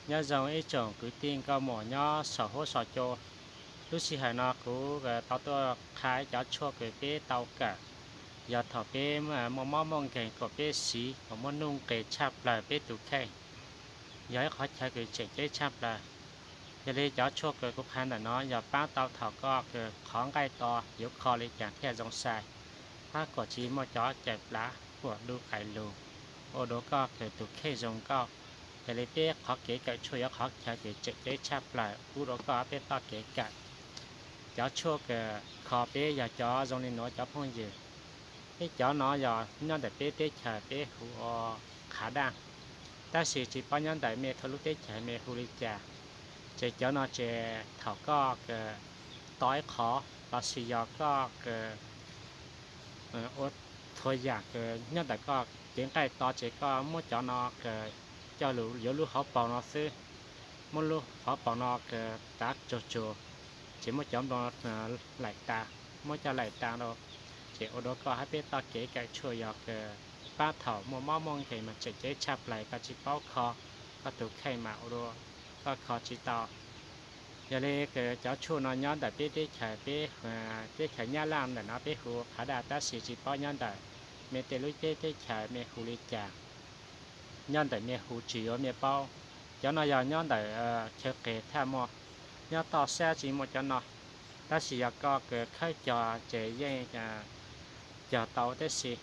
Nyob zoo ib tsoom kwv tij nkauj muam nyob saum huab saum cua. Lub sij hawm no kuv tau tuaj qha ib cov tshuaj kws peb tau kawm yog thaum peb muaj mob muaj nkeeg kom peb siv kom muaj nuj nqes tshaj plaws peb tus kheej. Yog ib qhov chaw kws tseem ceeb tshaj plaws. Yog li cov tshuaj kws kuv qha ntawm no yog paab tau thaum koj kws qhov nqaij to yuav kho li cas thiaj zoo sai, hab kom tsis muaj cov cawm plav kuam du qais lug ua rua koj kws tus kheej zoo nkauj. Yog li peb qhov kev kawm tshuaj yog qhov chaw kws tseem ceeb tshaj plaws pub rua koj peb txoj kev kawm. Cov tshuaj kws kho peb yog cov zoo li nuav cov phooj ywg. Ib cov no yog nyob ntawm peb teb chaws peb hu ua qhav daj, tab sis tsis paub nyob ntawm mej txhua lub teb chaws mej hu li cas. Ces cov no ces thaum koj kws to ib qhov los sis yog koj kws ua txhua yam kws nyob ntawm koj cev nqaij to ces koj muab cov no kws coj lug yuav lub hauv paus no xwb. Muab lub hauv paus no kws tav tsuag tsuag, ces muab cov nplooj laim tas, muab coj laim tas rau, ces ua rua koj hab peb txoj kev kawm tshuaj yog kws paab thaum muaj mob muaj nkeeg mas tseem ceeb tshaj plaws koj tsis paub kho, koj tus kheej mas ua rua koj kho tsis tau. Yog li cov tshuaj no nyob ntawm peb teb chaws, peb teb chaws Nyab Laj ntawm no peb hu qhav daj tab sis tsis paub nyob ntawm mej tej lub teb chaws mej hu li cas. Nyob ntawm mej hu tsis yuav mej paub. Cov no yog nyob ntawm chaw qes thiaj muaj, nyob toj siab tsis muaj cov no. Tab sis yog koj kws khawb cog ces yeej cog tau tab sis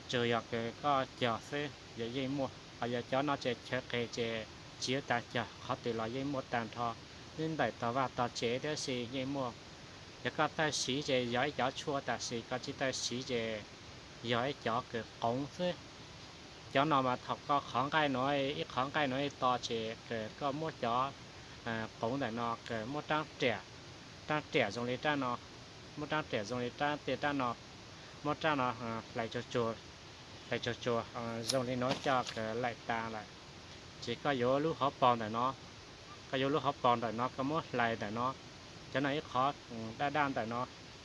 tsuas yog kws koj cog xwb yog yeej muaj. Ho yog cov no ces chaw qes ces tsis yuav tas cog, qhov twg los yeej muaj tag nrho, nyob ntawm tog vaj tog tsev tab sis yeej muaj. Yog koj txawj siv ces yog ib cov tshuaj, tab sis koj tsis txawj siv ces yog ib cov kws qoov xwb. Cov no mas thaum koj qhov nqaij nuav, ib qhov nqaij nuav ib to ces kws koj muab cov qoov ntawm no kws muab raab riam, raab riam zoo li raab no, muab raab riam zoo li raab tej raab no, muab raab no hlais tsuag tsuag, hlais tsuag tsuag zoo li nuav coj kws laim tas lawm. Ces koj yuav lub hauv paus ntawm no, koj yuav lub hauv paus ntawm no koj muab hlais ntawm no, cov no ib qhov daj daj ntawm no,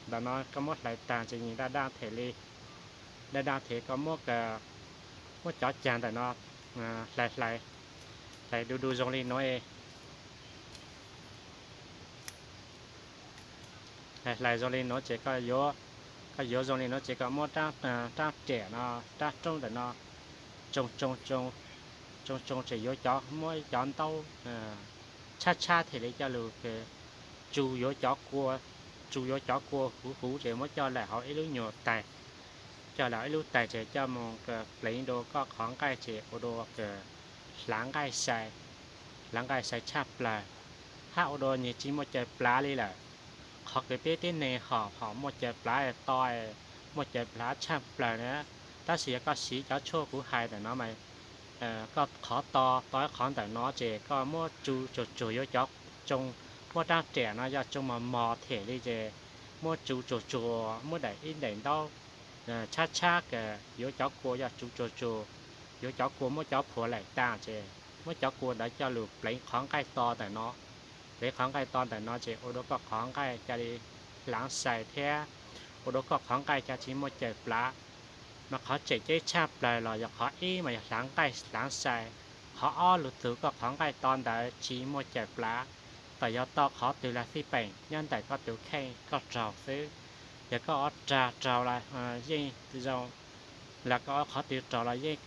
ntawm no koj muab hlais tag ces nws daj daj them li, daj daj them koj muab, muab cov cag ntawm no hlais hlais, hlais du du zoo li nuav. Hlais hlais zoo li nuav ces koj yuav zoo li nuav ces koj muab raab riam no, raab roob ntawm no tsoo tsoo tsoo tsoo tsoo ces yuav cov, muab cov ntaub tshab tshab thiaj li coj lug tsu yuav cov kua, tsu yuav cov kua huv huv ces muab coj lawm hauv ib lub nyuag taig, coj lawm ib lub taig ces coj moog pleev dua koj qhov nqaij ces ua dua kws hlav nqaij sai, hlav nqaij sai tshaj plaws, hab ua dua nws tsis muaj cawv plav li lawm. Qhov kws peb tib neeg hom hom muaj cawv plav to, muaj cawv plav tshaj plaws na, tab sis yog koj siv cov tshuaj kuv hais ntawm no mas koj qhov to, to ib qhov ntawm no ces koj muab tsu tsuag tsuag yuav cov tsoo, muab raab riam no yog tsoo mos mos them li ces muab tsu tsuag tsuag, muab daim ib daim ntaub tshab tshab kws yuav cov kua yog tsu tsuag tsuag, yuav cov kua muab cov phuam laim tas ces muab cov kua ntawd coj lug pleev qhov nqaij to ntawm no. Pleev qhov nqaij to ntawm no ces ua dua koj qhov nqaij ca li hlav sai thiab ua dua koj qhov nqaij ca tsis muaj cawv plav. Mas qhov tseem ceeb tshaj plaws los yog qhov ib mas yog hlav nqaij hlav sai, qhov ob lug txug koj qhov nqaij to ntawd tsis muaj cawv plav, txawm yog tau qhov twg los xij peem nyob ntawm koj tus kheej koj raug xwb. Yog koj ua rag raug los yeej zoo, los koj ua qhov twg raug los yeej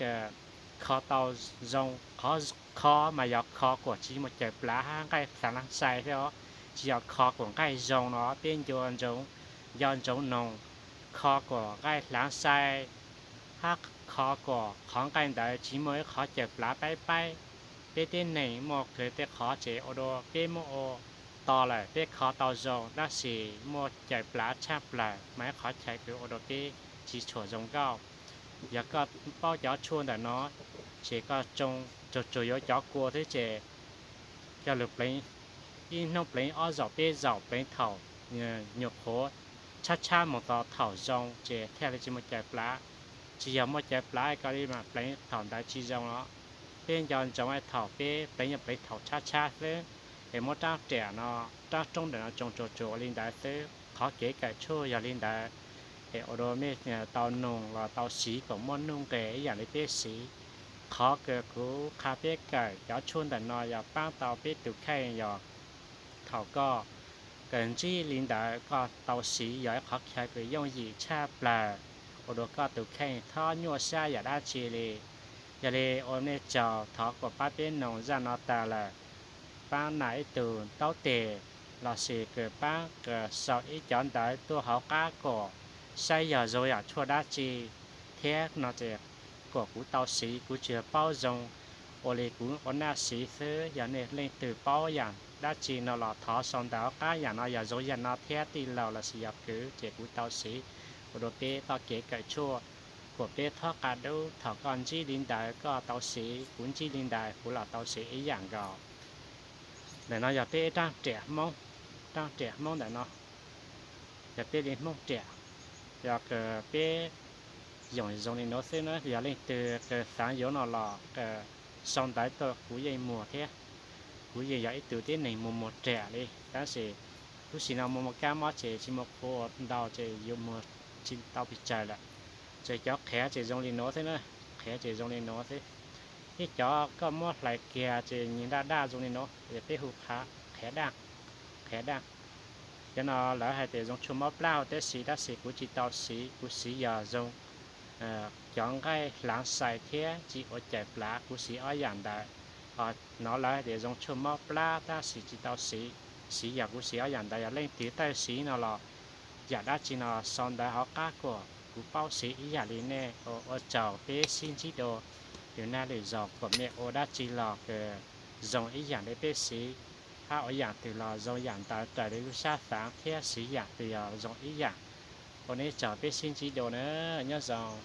kho tau zoo. Qhov kho mas yog kho kuas tsis muaj cawv plav hab nqaij hlav sai xwb os, tsis yog kho kuas nqaij zoo no peb nco ntsoov, nco ntsoov noog, kho kuas nqaij hlav sai hab kho kuas qhov nqaij ntawd tsis muaj ib qhov cawv plav paib paib. Peb tib neeg muaj kws tej qhov ces ua dua peb muab ua to lawm peb kho tau zoo tab sis muaj cawv plav tshaj plaws mas ib qhov chaw kws ua dua peb tsis tshua zoo nkauj. Yog koj paub cov tshuaj ntawm no ces koj tsoo tsuag tsuag yuav cov kua xwb ces coj lug pleev ib hnub pleev ob zaug peb zaug pleev thaum nyuam qhuav tshab tshab moog txog thaum zoo ces thiaj li tsis muaj cawv plav. Tsis yog muaj cawv plav koj li mas pleev thaum ntawd tsis zoo os. Peb nco ntsoov thaum peb pleev yog pleev thaum tshab tshab xwb, es muab raab riam no, raab roob ntawm no tsoo tsuag tsuag li ntawd xwb. Qhov kev kawm tshuaj yog li ntawd, es ua dua mej tau noog los tau siv kom muaj nuj nqes ib yam li peb siv. Qhov kws kuv qha peb kawm cov tshuaj ntawm no yog paab tau peb tus kheej yog thaum koj kawm ntsib li ntawd koj tau siv yog ib qhov chaw kws yooj yim tshaj plawg ua rua koj tus kheej txhob nyuaj sab yam dab tsi li. Yog li ua nej tsaug, thov kuas pab peb noog zaj no taag lawm, pab nam ib tug taub teg lossis kws pab kws sau ib cov ntawv tuaj hauv qab kuas saib yog zoo yam tshuaj dab tsi thiab no ces kuas kuv tau siv, kuv tsis paub zoo, ua li kuv ua naj siv xwb. Yog nej leej twg paub yam dab tsi no los thov sau ntawv hauv qab yam no yog zoo yam no thiab tij laug lossis yog kwv ces kuv tau siv ua rua peb txoj kev kawm tshuaj kuas peb txhob qab dub. Thaum koj ntsib li ntawd koj tau siv, kuv ntsib li ntawd kuv los tau siv ib yam nkaus. Ntawm no yog peb ib raaj riam Hmoob, raaj riam Hmoob ntawm no yog peb li Hmoob riam, yog kws peb yoog zoo li nuav xwb na. Yog leej twg kws xaav yuav no los sau ntawv tuaj kuv yeej muag thiab. Kuv yeej yog ib tug tib neeg muag muag riam li, tab sis lub sij hawm no muaj muaj kab mob ces tsis muaj qhua ntau ces yuav muag tsis tau pes tsawg lawm. Ces cov qhiav ces zoo li nuav xwb na, qhiav ces zoo li nuav xwb. Ib cov koj muab hlais kiag ces nyias daj daj zoo li nuav, peb hu qhiav daj, qhiav daj. Cov no lawv hais tias zoo tshuaj mob plab huv tib si, tab sis kuv tsis tau siv, kuv siv yog zoo cov nqaij hlav xais thiab tsis ua caim plav, kuv siv ob yam ntawd. Ho no lawv hais tias zoo tshuaj mob plab tab sis tsis tau siv, siv yog kuv siv ob yam ntawd. Yog leej twg tau siv no los yam dab tsi no sau ntawv hauv qab kuas kuv paub siv ib yam li nej. Ua tsaug, peb sib ntsib dua lwm naj lwm zaus, kuas mej ua dab tsi los kws zoo ib yam li peb siv, hab ua yam twg los zoo yam ntawd raws li lub sab xaav thiab siv yam twg yog zoo ib yam. Ua nej tsaug, peb sib ntsib dua na, nyob zoo.